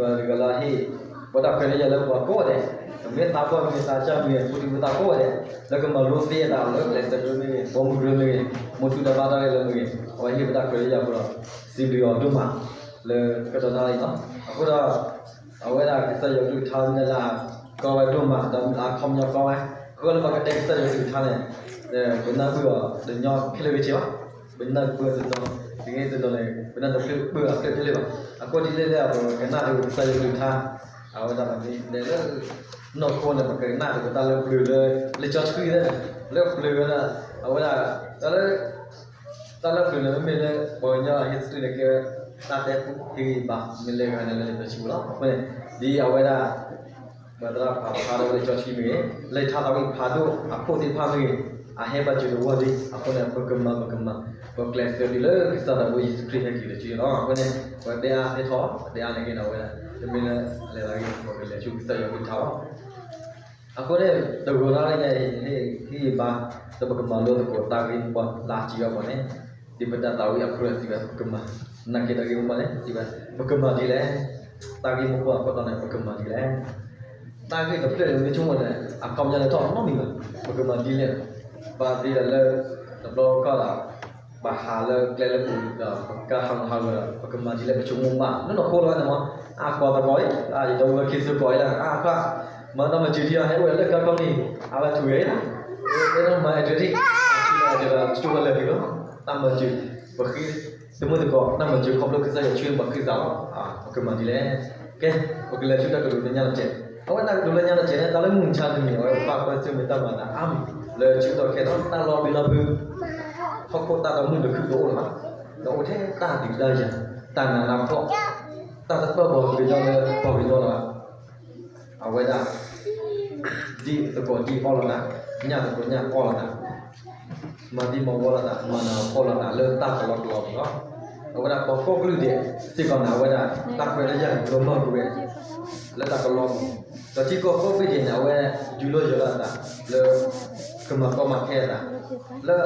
ပှၤတဂၤလၢဟ့ၣ် ပတၢ်ခွဲးတၢ်ယာ်လၢပှၤကိးဂၤဒဲး, ပမ့ၢ်သးပှၢ်မ့ၢ်သးစၢ်မ့ၢ်ဂ့ၤ, ဖိဒံဖိသၣ်ကိးဂၤဒဲး, လၢကမၤလိသ့အသးလၢကျဲးစၢးမ့ၢ်ဂ့ၤ, ပိာ်မုၣ်ကရၢမ့ၢ်ဂ့ၤ, မိၢ်ထူတၢ်ဘါတၢ်ဂ့ၢ်လၢမ့ၢ်ဂ့ၤ, အဝဲဟ့ၣ်ပတၢ်ခွဲးတၢ်ယာ်အဃိဒီး စံးဘျုးအီၤဒိၣ်မး လၢကတီၢ်နၣ်ရံၣ်လီၤ. အဃိဒီး အဝဲဒၣ်ကစၢ်ယွၤကလုၢ်ကထါမ့ၢ်လၢ ကီဝဲဒိၣ်မး ဒီးအခီပညီကီဝဲ, အဃိလၢပကတဲကစၢ်ယွၤကလုၢ်ကထါန့ၣ် ပနၢ်ဟူအီၤတညီခဲလၢာ်ခဲဆ့ဘၣ်. ပနၢ်ဟူတနီၤ, တနံၤတနီၤန့ၣ် ပနၢ်တဖျၢၣ်ပၢၢ်အဖျၢၣ်ဖဲလဲၣ်ဘၣ်. အဃိဒ်လဲၣ်လၢပကနၣ်ဒိးကစၢ်ယွၤကလုၢ်ကထါ, အဝဲဒၣ်ပမ့ၢ်လဲၤလၢ နီၢ်ခိန့ၣ် ပကနၣ်ဒိးပတၢ်လၢပျၢၤလၢ လံာ်စီဆှံန့ၣ် လၢပျၢၤဝဲဒၣ် အဝဲဒၣ် တၢ်လၢ တၢ်လၢပျၢၤန့ၣ် မ့မ့ၢ်လၢပှၤကညီအ history န့ၣ် ကဲဝဲတၢ်တဲပူဟ့ၣ်ဂံၢ်ဘါ မ့ၢ်လဲၤဂၤန့ၣ်လၢလံာ်စီဆှံပူၤလီၤ. အဃိန့ၣ် ဒ်အဝဲဒၣ် ပှၤသရၣ်ဖးဖျါထီၣ်ဝဲလံာ်စီဆှံမ့ၢ်ဂ့ၤ, လံာ်ထါသးဝံၣ်ဖးဒိၣ်အခိၣ်သ့ၣ်တဖၣ်မ့ၢ်ဂ့ၤ, အဟဲဘၣ်စၢၤတဝီလံ. အဃိန့ၣ် ပကမၤ ပကမၤ ပကျဲးစၢးဒ်လၢကစၢ်သးဘိယ့ၣ်ၡူးခရံာ်ဟဲက့ၤလၢထံန့ၣ်လီၤ. အဃိန့ၣ် ပတဲအါတဲထီၣ် ပတဲအါန့ၣ်က့ၤန့ၣ် အဝဲဒၣ် တမ့ၢ်လၢလဲၤသးဂ့ၤ ပကလဲၤဆူကစၢ်ယွၤကလုၢ်ကထါလီၤ. အဃိန့ၣ် တဂီၤလၢ်လၢ်န့ၣ် ဟ့ၣ်ဂံၢ်ဘါ ဒီးပကမၤလိသကိးတၢ်ဂ့ၢ်မိၢ်ပှၢ်လၢအစံးဘၣ်ပှၤန့ၣ်, ဒ်ပတၢ်သးဝံၣ်အဖျၢၣ်စံးဝဲ ပကမၤ, နာ်က့တၢ်ဂ့ၢ်မိၢ်ပှၢ်န့ၣ် စံးဝဲ ပကမၤဒ်လဲၣ်. တၢ်ဂ့ၢ်မိၢ်ပှၢ်အခိၣ်တီန့ၣ် ပကမၤဒ်လဲၣ်. တၢ်ဂ့ၢ်တဖျၢၣ်န့ၣ် မ့ၢ်ဆိကမိၣ်န့ၣ် အခီပညီလၢထီၣ်နီတမံၤဘၣ်, ပကမၤဒ်လဲၣ်. ဘၣ်သ့ၣ်ဒီးလၢ တဘျီခီဒီး ပဟးလၢကျဲလၢပူၤဒီး ပကဟးဂီၤဟးဂီၤဒီး ပကမၤဒ်လဲၣ် ပဆိကမိၣ်မး လၢနီၢ်ခိလီၤန့ၣ်မး, အကွၢ်သကိးအံၤ ယဒီပုၢ်ဝဲၢ်ခံစူၤကိးအံၤလၢ အါခွါ မၤတၢ်မၤစၢၤဒံးအီၤ ဟဲအိၣ်ဒီးလၢကါခီပနံၣ် အဝဲထုးဂဲၤလီၤ, မၤအဒၢးဒံး အထုးဂဲၤဒီး တကၠိဝဲလၢာ်က့ၤလီၤ, တၢ်မၤစၢၤ ပဃ့ တမုၢ်သကိး တၢ်မၤစၢၤခီဖျိကစၢ်ယွၤဆှၢပှၤဃ့သးလီၤ. ပကမၤဒ်လဲၣ်. ကဲ ပကလဲၤဆူတၢ်ကတိၤလၢညါတစဲး, အဝဲတၢ်ကတိၤလၢညါတစဲးန့ၣ် တၢ်လၢမုၢ်မဆါတနံၤ အဝဲဘၣ်ကွၢ်ဆၢၣ်မဲာ်တၢ်မၤသးအါမံၤ လၢဆၢကတီၢ်ခဲအံၤ တၢ်လီၤဘံလီၤဖုး ဟီၣ်ခိၣ်တၢ်ဒီမုၢ်တခုတအိၣ်လၢၤဘၣ်, ဒီးအိၣ်ထဲတၢ်ဒုးတၢ်ယၤ တၢ်နးနးဖှီၣ် တၢ်တပၢၢ်ဘီၣ်က့ၤဒီးလၢပှၤကညီလၢၤဘၣ်. အဝဲဒၣ် ဒ်သကိးဒ်အီၣ်လိာ်သး, ညၣ်သကိးညၣ်အီၣ်လိာ်သး, မၤဒံမၤဝီလိာ်သး, မၤနးမၤဖှီၣ်လိာ်သးလၢတၢ်ကလီကလီပူၤလီၤ. အဝဲဒၣ်ပှၤကိးကလုာ်ဒဲးစ့ၢ်ကီးန့ၣ် အဝဲဒၣ်တၢ်ခွဲးတၢ်ယာ်ကမၢကဝဲ လၢတၢ်ကလီပူၤ, ဒီးထံကီၢ်ကိးဘ့ၣ်ဒဲးန့ၣ် အဝဲယူးလီၤယီၤလီၤအသး လၢကမၤကီမၤခဲအသး လၢ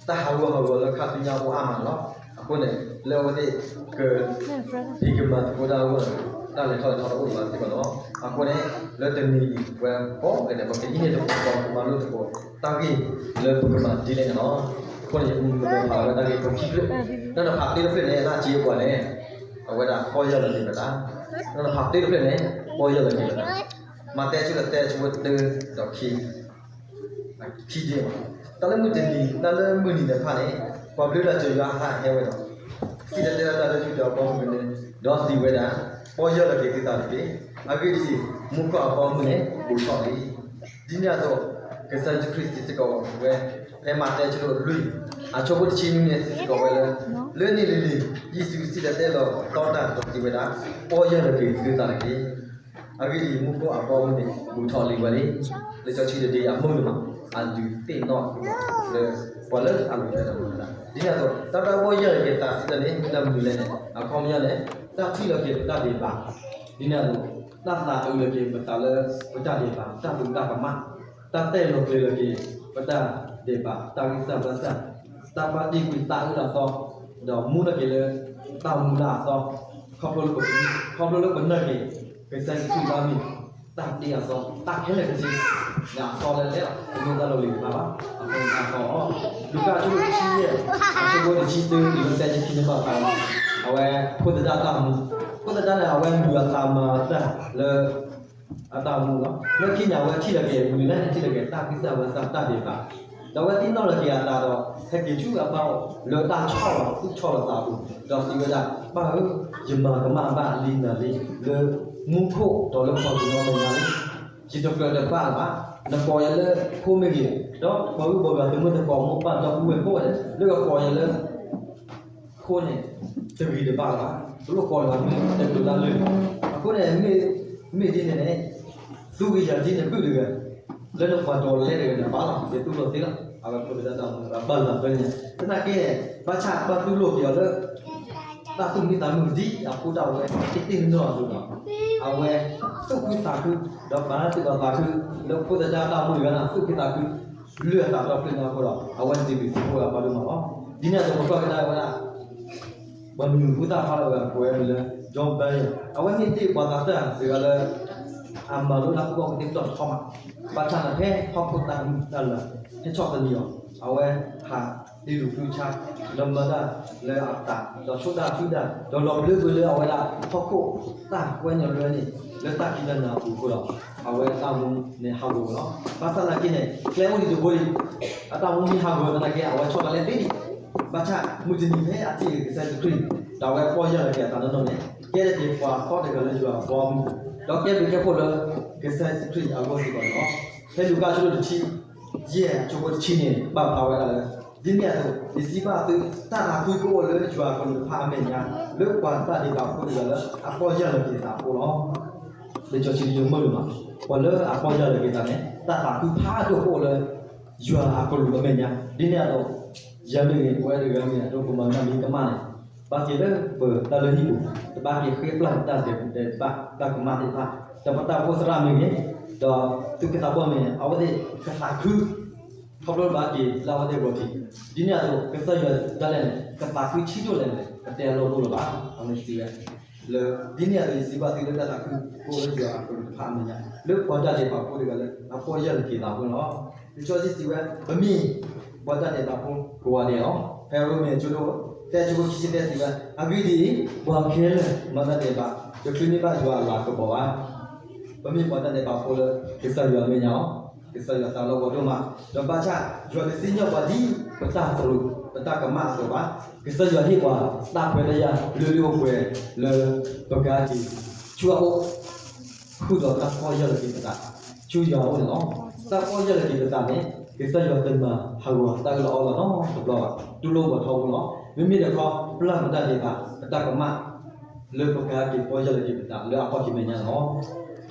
တၢ်ဟးဂူာ်ဟးဂီၤလၢခါဆူညါအိၣ်အါမးန့ၣ်လီၤ. အဃိန့ၣ် လၢအဝဲသ့ၣ်က ဖံးကမၤသကိးတၢ်အဂီၢ်န့ၣ် တၢ်လဲၤထီၣ်လဲၤထီတအိၣ်လၢၤဘၣ်စ့ၢ်ကီးန့ၣ်လီၤ. အဃိန့ၣ် လၢတနံၤအံၤ ပဝဲကိးဂၤဒဲး ပကဟံးန့ၢ်သကိး ပကမၤလိသကိးတၢ်ဂ့ၢ်လၢပကမၤဒ်လဲၣ်န့ၣ်လီၤ. အဃိန့ၣ် ယမၤလိဖးဝဲတၢ်ဂ့ၢ်ဖိခံဖျၢၣ်, တၢ်တဖးသ့တဖျၢၣ်န့ၣ် လၢအစ့အပှၤန့ၣ် အဝဲဒၣ်ပီၢ်ယၢ်လီၤက့ၤပသး, တၢ်တဖးသ့တဖျၢၣ်န့ၣ် ပီၢ်ယၢ်လီၤက့ၤပသး, မးသဲဆၢဒိၣ်သၢဆၢဖိတၢဒီးခံ ခံဒ့မး, တၢ်လၢမုၢ်တနံၤ တၢ်လၢမုၢ်နံၤတဖၣ်န့ၣ် ပှၤဘျၢတၢ်စၢၤယွၤဟးဟဲဝဲဒီး စံၣ်တဲၤတဲလီၤတၢ်လၢယုၢ်ဒီးအဘီအမုၢ်န့ၣ် ဒီးစံးဝဲဒၣ်, ပီၢ်ယၢ်လီၤက့ၤသုသးတက့ၢ်. အဂ့ၢ်ဒ်အံၤ, မူခိၣ်အဘီအမုၢ်န့ၣ် ဘူးထီၣ်လံ. ဒ်န့ၣ်အသိး ကစၢ်ယ့ၣ်ၡူးခရံာ်စံးစ့ၢ်ကီးဝဲ ဖဲမးသဲဆၢဒိၣ်လွံၢ် အဆၢဖိတဆံနွံန့ၣ် စံးစ့ၢ်ကီးဝဲလၢ လၢန့ၣ်လံၤလံၤ ယ့ၣ်ၡူးစံၣ်တဲၤတဲလီၤသီတၢ်ဒီးစံးဝဲဒၣ်, ပီၢ်ယၢ်လီၤက့ၤသုသးတက့ၢ်. အဂ့ၢ်ဒ်အံၤ, မူခိၣ်အဘီအမုၢ်န့ၣ် ဘူးထီၣ်လံဝဲလံ. လံာ်စီဆှံတဒ့အမုၢ်န့ၣ်မး အဒုးသ့ၣ်နီၣ်လၢ ပှၤလၢအလိၤဖဲန့ၣ်မး, ဒ်န့ၣ်အသိး တၢ်တၢ်ပီၢ်ယၢ်လီၤက့ၤသးစံးတၢ်န့ၣ် မ့ၢ်တၢ်မနုၤလဲၣ်န့ၣ် အခီပညီန့ၣ် တၢ်ထံၣ်လီၤက့ၤပတၢ်ဒဲးဘး, ဒ်န့ၣ်အသိး တၢ်သးအုးလီၤက့ၤပသးလၢပတၢ်ဒဲးဘး တၢ်သးကမၣ်, တၢ်တဲာ်လီၤကျဲၤလီၤက့ၤပတၢ်ဒဲးဘး တၢ်ဂံၢ်စၢ်ဘါစၢ်, တၢ်ဘၣ်တ့ၢ်ကွံာ်သးအုးအသီ, ဒီးမူထီၣ်က့ၤလၢ တၢ်မူလၢအသီ, ခီဖျိလၢပ, ခီဖျိလၢပနာ်က့ၤ ကစၢ်ယ့ၣ်ၡူးခရံာ်အမံၤ, တၢ်တ့အသီ, တၢ်ခဲလၢာ်ခဲဆ့, ဒီးအသီလၢလဲၣ်လီၤ, တမ့ၢ်တၢ်လီၤလံၤတဖၣ်ဘၣ်, အဃိန့ၣ်အသီလီၤ. လူၤကၣ်အဆၢဒိၣ်တဆံယဲၢ် အဆၢဖိတဆံတၢတုၤလၢသၢဆံခံန့ၣ်ဘၣ်ဃးလီၤ, အဝဲဖိသဒါတၢ်မူ, ဖိသဒါန့ၣ် အဝဲလူၤအသးမၤတၢ်လၢ အတၢ်မူလီၤ. လၢခံန့ၣ် အဝဲထံၣ်လီၤက့ၤမနုၤလဲၣ်, ထံၣ်လီၤက့ၤတၢ်ဂံၢ်စၢ်ဘါစၢ်တၢ်ဒဲးဘး, ဒီးအဝဲသ့ၣ်နီၣ်လီၤက့ၤအသးဒီး ဟဲက့ၤဆူအပၢ်အိၣ်လၢတၢ်ဆီၣ်လီၤသူၣ်ဆီၣ်လီၤသးအပူၤ, ဒီးစံးဝဲဒၣ်, ပၢ်ဧၢ, ယမၤကမၣ်ဘၣ်လံနၤလံ, လၢမူခိၣ်ဒီးလၢပှၤကညီမဲာ်ညါလံ, ယတကြၢးတဘၣ်လၢၤဘၣ်, နကိးယၤလၢဖိမ့ၢ်ဂ့ၤ, ဒီးပှၤဂုၤပှၤဂၤ သုးမုၢ်သကိး မိၢ်ပၢ်ဒီပုၢ်ဝဲၢ်ကိးဂၤဒဲး လၢကကိးယၤလၢ ဖိန့ၣ် တဂ့ၤတဘၣ်လၢၤဘၣ်, ပလိၣ်ကိးလၢၤဘၣ် မ့ၢ်တကြၢးတၢ်လၢာ်, အဃိန့ၣ် မ့ၢ်ဒ်န့ၣ်န့ၣ် သူက့ၤယၤဒ်န့ၣ်ဘုၣ်တဂၤ, လၢနပှၤဒိးလဲတဂၤန့ၣ် ဘၣ်လီၤ ယတူၢ်လိာ်သ့လီၤ. အဝဲဖိသဒါတၢ်မူ ဘၣ်လီၤဖဲန့ၣ် သနာ်က့န့ၣ် ဘၣ်ဆၣ်ဘၣ်တူၢ်လိာ်က့ၤအီၤလၢ တၢ်သူၣ်မံသးမုာ်ဒ်အဖိဒၣ်ဝဲ တသ့ၣ်နီၣ်အသိးဒီး အဝဲသူၣ်ခုသးခု ဒီးပာ်သးခု ဒီးပာ်သးခုဒီးသးခုလၢဖိသဒါတၢ်မူတဂၤန့ၣ် သူၣ်ခုသးခု လၢအသးဒီဖျၢၣ်ညါအဃိဒီး အဝဲစံးဘျုးစံးဖှိၣ်ဝဲအဘၣ်ဒိၣ်မးလီၤ. ဒ်န့ၣ်အသိး ပကွၢ်ကဒါဝဲဒၣ် ပှၤမံၤဟူသၣ်ဖျါထီၣ်ဝဲအပှဲၤဝဲမံၤလၢ John Bunyan အဝဲမ့ၢ်တ့ၢ်ပှၤသးစၢ်တဂၤလၢ အမၤလိတၢ်ကူၣ်ဘၣ်ကူၣ်သ့တတီၤထီမး, ဘၣ်ဆၣ်န့ၣ်ဖဲဟီၣ်ခိၣ်တၢ်မုၢ်တၢ်လၤ ဟဲထီၣ်သနံးအီၤ, အဝဲဟးတ့လူၤဖုဆါ, ဒီးမၤတၢ်လၢအသး, ဒီးဆိၣ်တၢ်ထုတၢ်, ဒီးလီၤဘျၢဘၢလၢအဝဲဒၣ်ဟီၣ်ခိၣ်တၢ်ကွဲညီလွဲန့ၣ် လၢတၢ်ခံးတၢ်နၤအပူၤအဃိဒီး အဝဲတၢ်မူန့ၣ်ဟးဂီၤဝဲလီၤ. ဘၣ်ဆၣ်သနာ်က့န့ၣ် ကျဲအိၣ်ဒံးတဘိလံ, အတၢ်မူမ့ၢ်ဟးဂီၤသနာ်က့ အဝဲဆီတလဲသ့ဒံး, ဘၣ်ဆၣ်မုၢ်တနံၤဖဲအထံၣ်ကစၢ်ယ့ၣ်ၡူးခရံာ် ဒီးအဝဲပီၢ်ယၢ်လီၤက့ၤအသးနီၢ်နီၢ်န့ၣ် ကဲထီၣ်က့ၤပှၤဃီတဂၤလၢယွၤအဘီအမုၢ်, ဒီးကဲဘျုးကဲဖှိၣ်လၢကစၢ်ယ့ၣ်ၡူးခရံာ်အဂီၢ်စ့ၢ်ကီးန့ၣ်လီၤ. ဖဲလူၤကၣ်အဆၢဒိၣ်တဆံယဲၢ် အဆၢဖိတဆံန့ၣ် ပာ်ဖျါဝဲဒၣ်လၢ ဒ်န့ၣ်အသိး ယစံးဘၣ်သု, တၢ်သးခုကအိၣ်လၢယွၤအကလူးတဖၣ်အမဲာ်ညါ လၢပှၤတၢ်ဒဲးဘးဖိတဂၤလၢအပီၢ်ယၢ်လီၤက့ၤအသးအဃိလီၤ. လံာ်စီဆှံယိၤမၢလိာ်မး, ပှၤလၢအပီၢ်ယၢ်လီၤက့ၤအသးန့ၣ် တၢ်သးခုဖးဒိၣ်ကအိၣ်လၢ ယွၤအကလူးအမဲာ်ညါ, ဒ်န့ၣ်အသိး ယၤမ့ၢ်ဂ့ၤ ပဝဲတဂၤမ့ၢ်ဂ့ၤ ဒ်ပမၤတၢ်မံၤကမၣ်န့ၣ် ဘၣ်က့ၤလၢပတၢ်လုၢ်ဟံၣ်ပူၤ တဘၣ်က့ၤဃ့ပျၢ်တၢ်ဒဲးဘး တၢ်ကမၣ်သ့ၣ်တဖၣ်, ဒီးပတၢ်အိၣ်ဖှိၣ်သရၣ်မ့ၢ်ဂ့ၤ, ဒီးသူၣ်က့သးပှၢ်မ့ၢ်ဂ့ၤ အဝဲသ့ၣ်ကသးခု ခီဖျိဘၣ်က့ၤလၢအဝဲသ့ၣ်ဂီၤထံး, ဒ်န့ၣ်အသိး ကစၢ်ယွၤဒၣ်လဲာ်န့ၣ် ကသးခုဆံးဒိၣ်လဲၣ်န့ၣ် ကတဲအလီၢ်တအိၣ်လၢၤဘၣ်. အဝဲစံးဝဲ လၢ ဒ်န့ၣ်အသိး ယစံးဘၣ်သုလၢတၢ်သးခုကအိၣ်လၢယွၤအကလူးတဖၣ်အမဲာ်ညါ လၢပှၤတၢ်ဒဲးဘးဖိတဂၤလၢအပီၢ်ယၢ်လီၤက့ၤအသးအဃိလီၤ. လံာ်စီဆှံစံးဝဲ ပမ့ၢ်ပှၤတၢ်ဒဲးဘးဖိကိးဂၤဒဲးလီၤ. ဖဲရိမ့ၤအဆၢဒိၣ်သၢ အဆၢဖိခံဆံသၢစံးဝဲ အဂ့ၢ်ဒ်အံၤ ပှၤခဲလၢာ်မၤတၢ်ဒဲးဘး တချုးန့ၢ်ဘၣ်ယွၤအလၤကပီၤဘၣ်. ပမ့ၢ်ပှၤတၢ်ဒဲးဘးဖိလၢကစၢ်ယွၤအမဲာ်ညါလီၤ. ကစၢ်ယွၤသးလီၤပှီၢ်ဒိၣ်မး, ဒီးဘၣ်ဆၣ်ယွၤတစံၣ်ညီၣ်ပှၤဒ်ပတၢ်သရူး ပတၢ်ကမၣ်အသိးဘၣ်. ကစၢ်ယွၤဟ့ၣ်ပှၤတၢ်ခွဲးတၢ်ယာ်လၢလၢပှဲၤပှဲၤလၢပကဟဲက့ၤဆူအအိၣ် ဃုာ်ဒီးတၢ်ပီၢ်ယၢ်လီၤက့ၤပသး ဆူယွၤအအိၣ်န့ၣ်လီၤ. တၢ်ပီၢ်ယၢ်လီၤက့ၤပသးန့ၣ် ကစၢ်ယွၤတမၤဟးဂီၤတၢ်အၢၣ်လီၤအီလီၤနီတဘျီဘၣ်. တူၢ်လိာ်ပှၤထီဘိလီၤ. မ့မ့ၢ်တခီ ပျၢ်ပတၢ်ဒဲးဘး ပတၢ်ကမၣ် လၢပကဟဲက့ၤပီၢ်ယၢ်လီၤက့ၤပသးလၢအဖီၣ်က့ၤမဲာ်ညါလီၤ.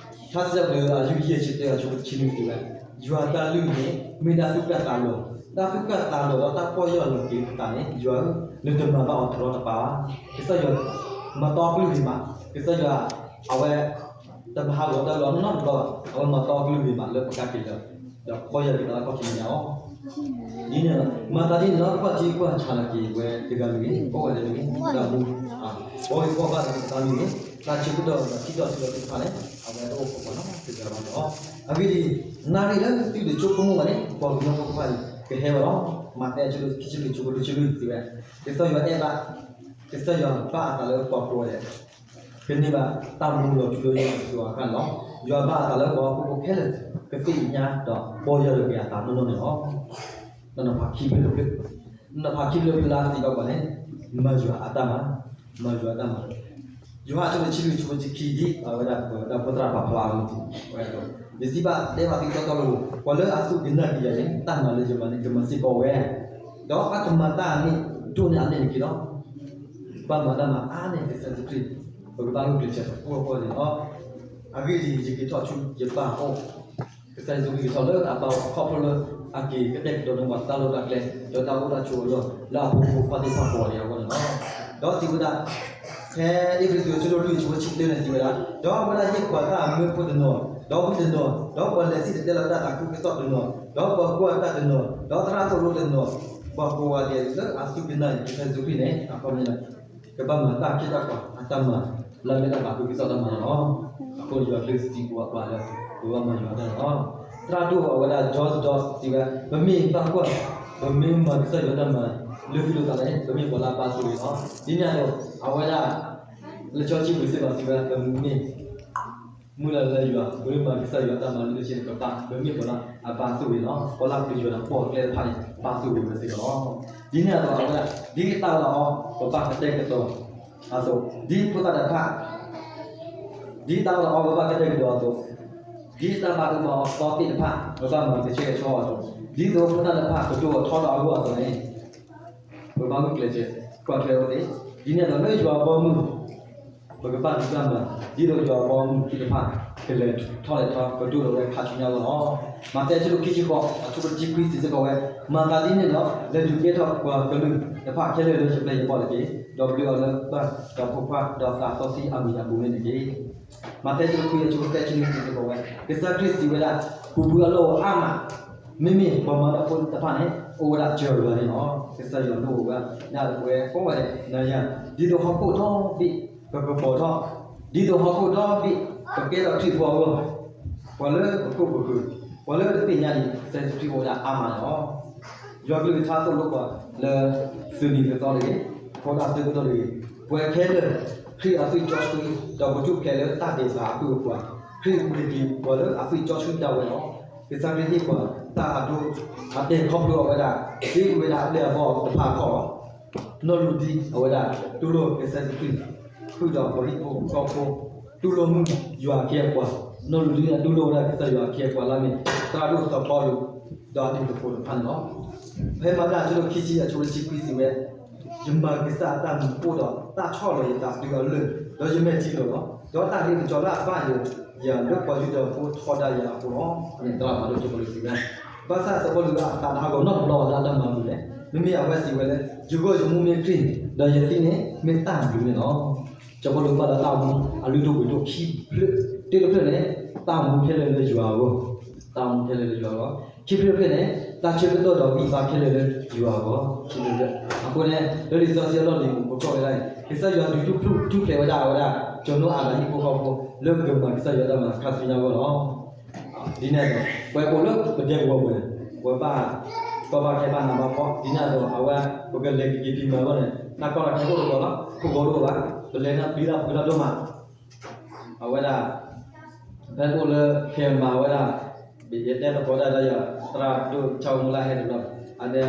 ထါစံးထီၣ်ပတြၢၤအယုၢ်ယဲၢ်ဆံတၢအဆၢဖိတဆံနွံစံးဝဲ, ယွၤတၢ်လုၢ်န့ၣ် မ့ၢ်တၢ်သူၣ်ကၢ်သးလီၤ, တၢ်သူၣ်ကၢ်သးလီၤဒီးတၢ်ပီၢ်ယၢ်လီၤက့ၤပသးန့ၣ် ယွၤဧၢ, နတမၤဘၣ်အီၤတရီတပါဘၣ်. ကစၢ်ယွၤမၤတီအကလုၢ်ဂ့ၤမး, ကစၢ်ယွၤ အဝဲ တမၤဟးဂီၤတၢ်အၢၣ်လီၤနီတဘျီဘၣ်, အဝဲမၤတီအကလုၢ်ဂ့ၤမးလၢပကဟဲက့ၤလၢ ဒီးပီၢ်ယၢ်လီၤက့ၤပသးလၢအဖီၣ်က့ၤမဲာ်ညါလီၤ. ဒ်န့ၣ် မၤသးဒ်န့ၣ်လီၤ. ကွၢ်ထံကွၢ်ဆးလီၤက့ၤဝဲတဂၤမ့ၢ်ဂ့ၤ, ကိးဂၤဒဲးမ့ၢ်ဂ့ၤ, တၢ်မူ ဘီဂ့ၤကွၢ်ဘၣ်သ့ၣ်တဖၣ်မ့ၢ်ဂ့ၤ, တၢ်ဆၢကတီၢ်ဒီးထံကီၢ်ထံကီၢ်သ့ၣ်တဖၣ်န့ၣ် အဝဲတအိၣ်ခိးပှၤနီတဂၤဘၣ်န့ၣ်လီၤ. အဂ့ၢ်ဒ်အံၤ, နၣ်ရံၣ်လၢသုတဆိကမိၣ်ဘၣ်န့ၣ် ပှၤကညီဖိတဖၣ်အံၤကဟဲဝဲလီၤ. မးသဲအဆၢဒိၣ်ခံဆံလွံၢ် အဆၢဖိလွံၢ်ဆံလွံၢ်စံးဝဲ, ကစၢ်ယွၤအဲၣ်ဘၣ်, ကစၢ်ယွၤဘၣ်အသးလၢပှၤကိးဂၤဒဲး ကန့ၢ်ဘၣ်တၢ်မူလီၤထူလီၤယိာ်အစိၤအဃၣ်န့ၣ်လီၤ. ယွၤဘၣ်အသးလၢပှၤဟီၣ်ခိၣ်ဖိခဲလၢာ် ကသ့ၣ်ညါဒီးပီၢ်ယၢ်လီၤက့ၤအသးနီၢ်နီၢ်န့ၣ်လီၤ. နီၢ်နီၢ်ဖးခံဖျၢၣ်တဖျၢၣ်, နီၢ်နီၢ်ဖးခံဖျၢၣ်ဖျါစံးဘၣ်ပှၤန့ၣ် မၤယွၤအတၢ်မၤ, မၤယွၤအတၢ်မၤ. ယိၤဟၣ်အဆၢဒိၣ်တဆံလွံၢ် အဆၢဖိတဆံခံ ဒ်အဝဲဒၣ်ပဝဲဒၣ်ဖိသရၣ်ပာ်ဖျါအီၤန့ၣ်, ယစံးဘၣ်တဲဘၣ်သုတီတီလိၤလိၤ, ပှၤလၢအစူၢ်က့ၤနာ်က့ၤယၤန့ၣ် တၢ်မၤလၢယမၤန့ၣ် ယမၤစ့ၢ်ကီးဝဲ, ဒီးအကမၤတၢ်န့ၣ်ဒိၣ်န့ၢ်အန့ၣ်တက့ၢ်လီၤ. ဘၣ်မၤတၢ်မၤအါန့ၢ်ကစၢ်ယ့ၣ်ၡူးခရံာ်, ပကဘၣ်ဂုာ်ကျဲးစၢးသကိးသကိးန့ၣ်လီၤ. အဂ့ၢ်ဒ်အံၤ, ယက့ၤထီၣ်ဆူယပၢ်အအိၣ်, ကစၢ်ယ့ၣ်ၡူးခရံာ်က့ၤထီၣ်လၢအပၢ်အအိၣ် ခီဖျိလၢအက့ၤကတဲာ်ကတီၤန့ၢ်ပှၤတၢ်လီၢ်တၢ်ကျဲ ဒီးတၢ်အိၣ်တၢ်ဆိးအလီၢ် လၢအဖိမုၣ်ဖိခွါသ့ၣ်တဖၣ်ကိးဂၤဒဲးအဂီၢ်န့ၣ်လီၤ. ဒီးစံးဝဲဒၣ် ဖဲဧ့ၤဘြံၤသုး အဆၢဒိၣ်လွံၢ် အဆၢဖိတဆံတၢန့ၣ်စံးဝဲဒၣ်, ဒီးအဝဲဒၣ်ဟ့ၣ်ပှၤတၢ်အမၢဖိတနီၤ, ဒီးဝံတနီၤ, ဒီးပှၤလဲၤစံၣ်တဲၤတဲလီၤတၢ်သးခုကစီၣ်တနီၤ, ဒီးပှၤကွၢ်တၢ်တနီၤ, ဒီးသရၣ်သိၣ်လိတနီၤ, ပှၤကိးဂၤဒဲးလၢအစူၢ်က့ၤနာ်က့ၤကစၢ်ယ့ၣ်ၡူးခရံာ်န့ၣ် အခီပညီ ကဘၣ်မၤတၢ်ခ့တၢ်ကွၢ်အတၢ်မၤ လၢအမ့ၢ်တၢ်သးခုကစီၣ်တၢ်မၤန့ၣ်လီၤ. အဃိန့ၣ် ယွၤကလုၢ်စံးဘၣ်ပှၤလၢ ပဘၣ်မၤယွၤတၢ်န့ၣ်လီၤ. သရၣ်ဒိၣ်အဝဲဒၣ် George Doss စံးဝဲ, ပမ့ၢ်ဘၣ်ကွၢ်, ပမ့ၢ်မၤကစၢ်ယွၤတၢ်မၤ လၢသုလိာ်သးန့ၣ် ပမ့ၢ်ပှၤလၢအဘၣ်ဆိၣ်ဂ့ၤလီၤ. ဒ်န့ၣ်အသိး အဝဲဒၣ် လံာ်စီဆှံပူၤစ့ၢ်ကီးစံးဝဲ ပမ့ၢ် မုၢ်လၢ်လၢယွၤ ပမ့ၢ်မၤကစၢ်ယွၤတၢ်မၤလၢလၢဆ့န့ၣ် ပဘၣ်, ပမ့ၢ်ပှၤလၢအဘၣ်ဆိၣ်ဂ့ၤလီၤ. ပှၤလၢအပျံၤယွၤဒီးပိာ်အကျဲတဖၣ်န့ၣ် ဘၣ်ဆိၣ်ဂ့ၤဝဲစ့ၢ်ကီးလီၤ. ဒ်န့ၣ်အသိးအဝဲဒၣ် ဒ်တၢ်အီၣ်တၢ်အီ ပဘၣ်ကတဲာ်ကတီၤအသိး, ဒ်ဖိသၣ်တဖၣ် ဒ်တၢ်အီၣ်တၢ်အီ ပဘၣ်ကတဲာ်ကတီၤအသိး, ဒ်တၢ်ဘၣ်အၢဘၣ်အီသီသ့ၣ်တဖၣ် ပဘၣ်မၤကဆှဲကဆှီအီၤအသိး, ဒ်သိးဖိသၣ်တဖၣ်ကဒိၣ်ထီၣ်ထီထီၣ်အဂီၢ်အသိးန့ၣ် ပဘၣ်ဂုာ်ကျဲးစၢးကွၢ်ထွဲအဝဲသ့ၣ်, ဒ်န့ၣ်အသိးလၢယွၤအဘီအမုၢ် ပကဘၣ်ဒုးတၢ်မၤ ဒ်သိးယွၤအဘီအမုၢ်သ့ၣ်တဖၣ် ကလဲၤထီၣ်လဲၤထီ ကဒိၣ်ထီၣ်ဝဲခါဆူညါအဂီၢ်လီၤ. မးသဲအဆၢဒိၣ်ခံဆံဃိး အဆၢဖိတဆံခွံစံးစ့ၢ်ကီးဝဲ, မၤသးဒ်န့ၣ်ဒီး လဲၤဒုးကဲထီၣ်ပှၤကလုာ်တဖၣ်ခဲလၢာ်လၢယပျဲၢ်ယဘီၣ်တက့ၢ်. ဒီးဘျုးအီၤလၢပၢ်ဒီးဖိခွါဒီးသးစီဆှံအမံၤအပူၤန့ၣ်တက့ၢ်. မးသဲအဆၢဒိၣ်ခွံအဆၢဖိသၢဆံနွံစံးစ့ၢ်ကီးဝဲ, ကစၢ်ခရံာ်စံးဝဲဒၣ်, ပူၤဘုအလိၣ်အါမး, မ့မ့ၢ်ပှၤမၤတၢ်ဖိတဖၣ်န့ၣ် အိၣ်ဝဲဒၣ်စၢၤယွၤန့ၣ်လီၤ. ကစၢ်ယွၤလိၣ်ဝဲဒၣ် ဒ်ပဝဲကိးဂၤဒဲး နၤယၤ ဒ်သိးဟီၣ်ခိၣ်ဒီဘ့ၣ် ပကပိာ်ထီၣ် ဒ်သိးဟီၣ်ခိၣ်ဒီဘ့ၣ် ကကဲထီၣ်ခရံာ်ဖိအဂီၢ်, ပှၤလၢပခိၣ်ပဃၢၤ, ပှၤလၢတသ့ၣ်ညါန့ၣ် ကစၢ်ယ့ၣ်ၡူးခရံာ်အိၣ်ဝဲဒၣ်အါမးန့ၣ်လီၤ. ယွၤကလုၢ်ကထါသိၣ်လိပှၤလၢ သုးနံၤသီတဂ့ၤ, ဖိသၣ်သၢကတီၢ်တဂ့ၤ, ပှၤခဲလၢာ် ခရံာ်အသွံၣ်စီဆှံ ဒီးပထူၣ်ဖျဲးလၢတၢ်ဒဲးဘးအဖုအပှၤ, ခရံာ်အပူၤတက့ၤ ပှၤလၢအသွံၣ်စီဆှံဒၣ်ဝဲလီၤ. ကစၢ်ခရံာ်ဟ့ၣ်ပှၤတၢ်အဒိ အတဲခီဖျိအဝဲဒၣ် ဒ်အဝဲဒၣ်အပျဲၢ်အဘီၣ်တဖၣ်အခီၣ်လီၤ. နီၢ်လူၤဒံအဝဲဒၣ် တူၢ်လိာ်ကစၢ်ယ့ၣ်ၡူးခရံာ် ဃုာ်ဒီးပှၤဟံၣ်ဖိဃီဖိ, တူၢ်လိာ်မုာ်ယွၤအခ့အပှၤ, နီၢ်လူၤဒံန့ၣ် တူၢ်လိာ်ဝဲဒၣ်ကစၢ်ယွၤအခ့အပှၤလၢအမ့ၢ် သရၣ်ဒိၣ်စီၤပီလူး ဒီးအတံၤသကိးတဖၣ်န့ၣ်လီၤ. ဖဲမၤတၢ်အဆၢဒိၣ်ခံဆံအဆၢဖိတဆံခွံစံးဝဲ, ယမၤကစၢ်အတၢ်မၤအိၣ်ဒီးတၢ်ဆီၣ်လီၤယသးတုၤအလၢာ်, ဒီးယမဲာ်ထံလီၤလီၤ, ဒီးတၢ်ဂ့ၢ်ကစီၤလၢအဘၣ်ယၤ ယၤလၢပှၤယူဒၤဖိထီဒါယၤအဃိလီၤ. သရၣ်မၤလိစီၤပီလူးစံးဝဲ, ဘၣ်ဆၣ်စီၤပီလူးအသးတဟးဂီၤနီတဘျီဘၣ်လၢအတၢ်မၤမုာ်လဲၣ်, မ့မ့ၢ်အဝဲစံးဝဲလၢ ယဂီၢ်ယမူမ့ၢ်ခရံာ်, ဒီးယသံန့ၣ်မ့ၢ်တၢ်ဘျုးန့ၣ်လီၤ. စီၤပီလူးဘၣ်လၢတၢ်မူအလုၢ်ဒိၣ်ပှ့ၤဒိၣ်ခံဖျၢၣ်, တဖျၢၣ်န့ၣ် တၢ်မူခဲလၢာ်လၢယွၤအဂီၢ်, တၢ်မူခဲလၢာ်လၢယွၤအဂီၢ်, ခံဖျၢၣ်တဖျၢၣ်န့ၣ် တၢ်ဆၢကတီၢ်ဒီးဂံၢ်ဘါခဲလၢာ်လၢယွၤအဂီၢ်, ခံဖျၢၣ်တဖျၢၣ်. အဃိန့ၣ် လၢလံာ်စီဆှံအလီၢ်လံၤပူၤ ပကွၢ်ဝဲဒၣ်အံၤ ကစၢ်ယွၤဒုးထူၣ်ဖျဲးဝဲဒၣ်အဝဲဒၣ် ကၠီၤနိအၤဒၣ်ဟံၣ်ဖိဃီဖိ လၢကမၤကစၢ်ယွၤတၢ်မၤခါဆူညါအဂီၢ်လီၤ. ဒ်န့ၣ်အသိး ပှၤအိၣ်လၢပဒဲကဝီၤပူၤန့ၣ် ပှၤဘၣ်ကီဘၣ်ခဲဘၣ်နးဘၣ်ဖှီၣ်, ဒ်န့ၣ်အသိး အဝဲ ပကလဲၤကက့ၤဖံးမၤအဂီၢ်န့ၣ် တၢ်ကီတၢ်ခဲအိၣ်တဘျီလီၤ, ခိၣ်ဘီတအိၣ်ဘၣ်, ပလဲၤနၢ်ပျံၤတၢ်ဖုးတၢ်ဒိၣ်မး အဝဲဒၣ် ဖဲအိၣ်လၢ ခဲမၤဝဲဒၣ် ယတဲသကိးတၢ်ဒီးယၤ သရၣ်ဒိၣ်ဆၣ်မူလၢဟဲတဘျီ, အဒဲ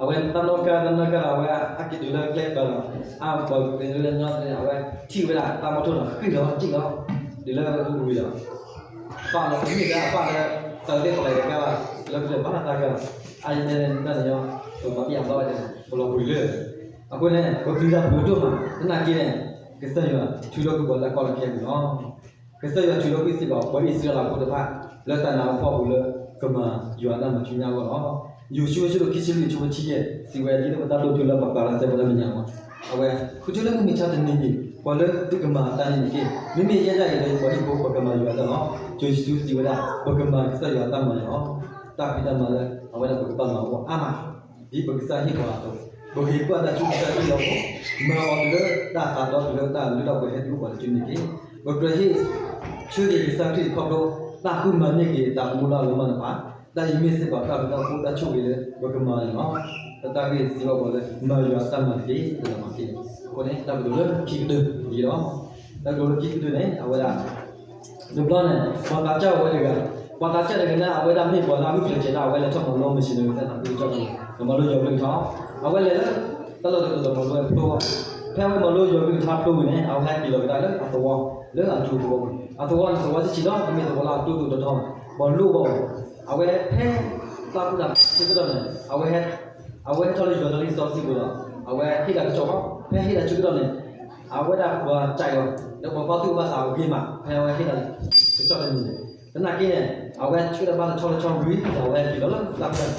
အဝဲတၢ်နီၣ်ကါတၢ်နီၣ်ကါဒီး အဝဲအက့ၤတုၤလၢကျဲတီၤဒီး အပှၤက့ၤလၢညီန့ၣ် အဝဲထံၣ်ဝဲဒၣ်တၢ်မီထိၣ်ဒီး ဃံလီၤစံၣ်လီၤ, တုၤလၢဝံၤဒီး ပာ်လီၤ မ့ၢ်လၢအပာ်လၢ သးသ့ၣ်ပှၤလၢကါဘၣ် လၢပတဘၣ်တၢ်ကါဘၣ်, အယဲန့ၣ် တၢ်န့ၣ်ညီ ပမၤပျံၤအဘျီဝဲဒၣ် ပလီၤပှံၤလၢ အဃိန့ၣ် ပပျံၤတၢ်ဖုးဒိၣ်မး သနာ်က့န့ၣ် ကစၢ်ယွၤထုးထီၣ်ကွံာ်ပှၤလၢအကီၢ်လၢခဲပူၤလီၤ. ကစၢ်ယွၤထုးထီၣ်ကွံာ်စ့ၢ်ကီး ပှၤအံၣ်စရ့လးဖိတဖၣ် လၢတၢ်နးတၢ်ဖှီၣ်အပူၤလၢ ကမၤယွၤအတၢ်မၤဆူညါအဂီၢ်လီၤ. ယိၤၡူအဆၢဒိၣ်ခံဆံလွံၢ်အဆၢဖိတဆံယဲၢ် စံးဝဲ ဒ်သိးပတၢ်ဒိၣ်တုၤလၢပှၤကျါလၢစဲးဖိတၢ်မဲာ်ညါမး, အဝဲ ဃုထၢလၢမုၢ်မဆါတနံၤအံၤ ပှၤလၢသုကမၤအတၢ်န့ၣ်တက့ၢ်. မ့မ့ၢ်ယဲဒၣ်အံၤဒီးယပှၤဟံၣ်ဖိ ပကမၤယွၤအတၢ်လီၤ. ယိၤၡူစံးဝဲဒၣ် ပကမၤကစၢ်ယွၤအတၢ်မၤန့ၣ်လီၤ. တၢ်ဖံးတၢ်မၤလၢ အဝဲဒၣ်ပကဘၣ်မၤအီၤအါမး ဒ်ပကစၢ်ဟ့ၣ်ပှၤအသိး, ပဂ့ၤကွၢ်တၢ်ဆူးတၢ်ဆါအဂီၢ်, မၤအီၤတုၤလၢတၢ်သးဒီတုၤလၢတၢ်လုၢ်ထီၣ်ပှဲၤဟဲတုၤအိၣ်ပှၤလၢကန့ၣ်တက့ၢ်. ပကြၢးဟ့ၣ်ဆၢက့ၤကစၢ်ခရံာ်ခီဖျိ တၢ်ဃုမၤန့ၢ်က့ၤသးသမူလၢအလီၤမၢ်တဖၣ်, တၢ်အံၤမ့ၢ်စ့ၢ်ကီးတၢ်ဘျုးတၢ်ဖှိၣ်တၢ်ဆိၣ်ဂ့ၤလၢပကမၤန့ၣ်လီၤ. ပတၢ်ဂ့ၢ်စံးဘၣ်ပှၤလၢ မၤယွၤအတၢ်မၤတက့ၢ် တၢ်မၤတက့ၢ်. အဃိန့ၣ် တၢ်ကတိၤလၢခံကတၢၢ်အံၤလီၤ. တၢ်ကတိၤလၢခံကတၢၢ်န့ၣ် အဝဲဒၣ် တဘျီန့ၣ် ပှၤသးစၢ်ဝဲတဂၤ, ပှၤသးစၢ်တဂၤန့ၣ် အဝဲဒၣ်မ့ၢ်ပှၤလၢအဂုာ်ကျဲးစၢးဒၣ် အဝဲလဲၤထီၣ်မၤလိ missionary တၢ်သးခုကစီၣ်တဂၤ, ဒီးမၤလိယွၤကလုၢ်ကထါ, အဝဲလဲၤလၢ တၢ်လီၢ်တတီၤဒီးမၤလိဝဲဖျိ, ဖဲအဝဲမၤလိယွၤကလုၢ်ကထါဖျိဝံၤန့ၣ် အဝဲဟဲက့ၤလီၤကဒါလၢအသဝီ, လၢအကၠိသဝီပူၤ, အသဝီန့ၣ် သဝီဆံးဆံးလီၤ, တမ့ၢ်သဝီလၢအတိၢ်တိၢ်တီၤတီၤ, ပှၤလိၣ်ဘၣ်အီၤ, အဝဲဖဲ သးပူၤတၢ်ဆၢကတီၢ်န့ၣ် အဝဲ အဝဲဟဲထီၣ်လၢယွၤလၢလံာ်စီဆှံပူၤဒီး အဝဲဟ့ၣ်တၢ်ကစီၣ်လီၤ. ဖဲဟ့ၣ်တၢ်ဆၢကတီၢ်န့ၣ် အဝဲဒၣ်ပှၤစံးလီၤ, ဒီးပှၤဘါထုကဖၣ်သးအဂ့ၤမး ဖဲအဝဲဟ့ၣ်တၢ်ကစီၣ်တနံၤန့ၣ်, သနာ်က့န့ၣ် အဝဲဆၢထၢၣ်ဘၣ်တဆီလၢဆီဝံၤဒီး အဝဲဟဲက့ၤလီၤလၢတၢ်ဖျၢၣ်,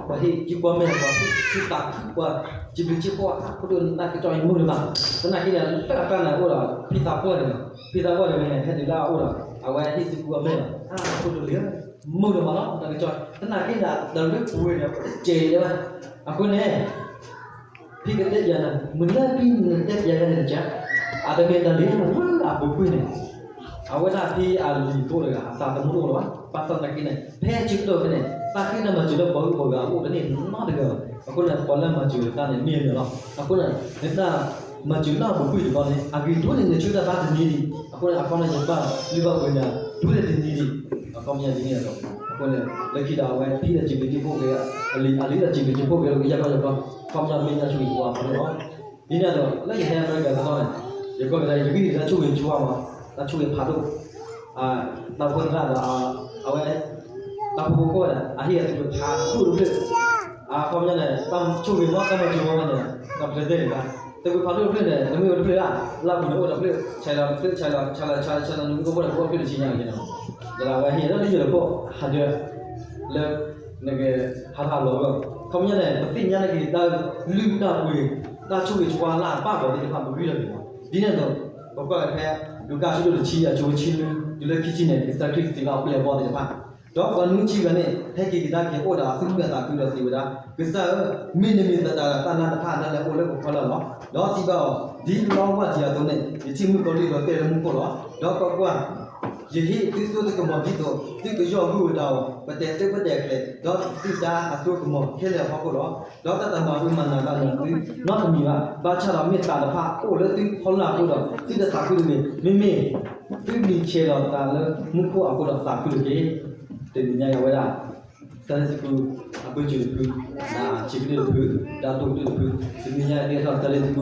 ပှၤဟ့ၣ်က့ၤကွၢ်မဲာ် ပှၤဟ့ၣ်က့ၤသးခု ပှၤစံးဘျုးစံးဖှိၣ်အါ ခိၣ်ဒိၣ်န့ၣ် တၢ်ကစီၣ်အံၤမုာ်လၢၤဘၣ်. သနာ်က့န့ၣ် လၢအကျါန့ၣ် အိၣ်ဒီးဖံသးပှၢ်တဂၤ, ဖံသးပှၢ်တဂၤန့ၣ် ဟဲတုၤလၢအအိၣ်ဒီး အဝဲဟ့ၣ်စုကွၢ်မဲာ်လီၤ, အါ ခိၣ်ဒိၣ်လံ မုာ်လၢၤဘၣ်လီၤ တၢ်ကစီၣ်, သနာ်က့န့ၣ် ဒီးလၢပဝဲန့ၣ် ကဲလၢၤဘၣ်. အဃိန့ၣ် ဖံကတဲပျးနၤ, မုၢ်လၢဖံနတဲပျးယၤန့ၣ်တက့ၢ်, အတမ့ၢ်တၢ်လၢလၢအပူၤကွံာ်န့ၣ်, အဝဲဒၣ်ဖံအလံၤဖိတဂၤ အသးသမူတအိၣ်လၢၤဘၣ်. ဘၣ်ဆၣ်သနာ်က့န့ၣ် ဖဲဆၢကတီၢ်ဖဲန့ၣ် တၢ်ဃ့တၢ်မၤစၢၤလၢပှၤဂုၤပှၤဂၤအအိၣ်တန့ၢ်နီတဂၤဘၣ်. အဃိန့ၣ် ပှၤလၢမၤစၢၤတၢ်န့ၣ် မ့ၢ်အမ့ၢ်လီၤ. အဃိန့ၣ် နတၢ်မၤစၢၤလၢအပူၤကွံာ်တဘျီန့ၣ် အဂ့ၤဒိၣ်န့ၢ်နဆၢတၢ်ဘါတနံၤဒံး, အဃိန့ၣ် အခီပညီယဘၣ်လုၢ်ဘၣ်ပှ့ၤနၤ ဒိၣ်န့ၢ်တနံၤဒံး, အခီပညီဒ်န့ၣ်အသိး, အဃိန့ၣ် လၢခံဒီးအဝဲဟ့ၣ်ဒီးစံးဘျုးစံးဖှိၣ်က့ၤ အလံၤ အလံၤဒီးစံးဘျုးစံးဖှိၣ်က့ၤ လၢကယၢ်ကီၢ်ယပျီ, အခီပညီမ့ၢ်တၢ်ဆိၣ်ဂ့ၤဆိၣ်ဝါအဖီခိၣ်လီၤ. ဒ်န့ၣ်အသိး လၢယဟဲအမဲရကၤတဘျီန့ၣ် ယကွၢ်ကဒါ ယဂံၢ်တၢ်ဆိၣ်ဂ့ၤဆိၣ်ဝါမး, တၢ်ဆိၣ်ဂ့ၤဖးဒိၣ်, တၢ်ဖိသရၣ်ဒီး အဝဲ တၢ်ဖိဖိခိၣ်ဒီး အဟ့ၣ်အသုးဖးဒိၣ်တဖျၢၣ်, အခီပညီန့ၣ် တၢ်ဆိၣ်ဂ့ၤမး တၢ်မၤစၢၤမးန့ၣ် တၢ်ပျဲၢ်သ့ၣ်တခါ, သုးဖးဒိၣ်တဖျၢၣ်န့ၣ် တမ့ၢ်အိၣ်တဖျၢၣ်ဒၣ်, လၢအပူၤန့ၣ်အိၣ်တဖျၢၣ်, ဆဲးလီၤတဖျၢၣ် ဆဲးလီၤ ဆဲးလီၤ ဆဲးလီၤ ဆဲးလီၤ နွံကအိၣ်ဒီး ကအိၣ်တဖျၢၣ်တဆံညါက့ၤန့ၣ်, ဒီးအဝဲဟ့ၣ်လၢယိၤတခိၣ် ဟးဒၢ လၢ နက ဟးထီၣ်လီၤဝဲ, အခီပညီန့ၣ် ပသ့ၣ်ညါန့ၢ်က့ၤတၢ်လုၢ်တၢ်ပှ့ၤ တၢ်ဆိၣ်ဂ့ၤဆိၣ်ဝါလၢအဘၣ်ပှၤသ့ၣ်တဖၣ် ပဂံၢ်လီၤက့ၤလီၤ. ဒ်န့ၣ်အသိး ပကွၢ်ဖဲ လူၤကၣ်အဆၢဒိၣ်တဆံ အဆၢဖိတဆံလွံၢ် တုၤလၢခံဆံန့ၣ် ကစၢ်ခရံာ်စံးဘၣ်အပျဲၢ်အဘီၣ်သ့ၣ်တဖၣ်, ဒီးပှၤနွံဆံဂၤန့ၣ် ဟဲက့ၤကဒါက့ၤအိၣ်ဒီးအသူၣ်မုာ်အသးခုဒီးစံးဝဲဒၣ်, ကစၢ်ဧၢ, မ့တမ့ၢ်သတးဒီး တၢ်နါတဖၣ်ဒၣ်လဲာ်အိၣ်လၢပဖီလာ်လီၤ. ဒီးစံးဘၣ်အီၤ, ဒ်လီဝၢ်တံၢ်အသိးန့ၣ် ယထံၣ်မုၣ်ကီၤလံၢ်ဒီးတဲလၢမူခိၣ်လီၤ. ဒီးကွၢ်ကွၢ်, ယဟ့ၣ်သုစိတကမီၤဒ်သိး သုကယီၢ်ဂုၢ်ဝဲဒၣ်အီၤ ပတဲာ်သ့ၣ်ပတဲာ်ကျဲၤ, ဒီးသုတၢ်အစိကမီၤခဲလၢာ်အဖီခိၣ်လီၤ. ဒီးတၢ်တမၤအုးမၤနးဘၣ်န့ၣ်သုနီတမံၤဘၣ်. ဘၣ်ဆၣ်ဒီးမ့ၢ်သးတဖၣ်အိၣ်လၢသုဖီလာ်အဃိဒီး သုတသးခုတဂ့ၤ. မ့မ့ၢ်သုမ့ၢ်ဆဲးလီၤသးလၢမူခိၣ်အဃိဒီးသးခုတက့ၢ်. တနံၤညါအံၤဝဲဒၣ် Sunday school အပၢဆှၢတဖု, ဒီးဆံးကတၢၢ်တဖု, ဒီးတိၢ်ကတၢၢ်တဖု, တနံၤညါအံၤသ့ၣ်ထီၣ် Sunday school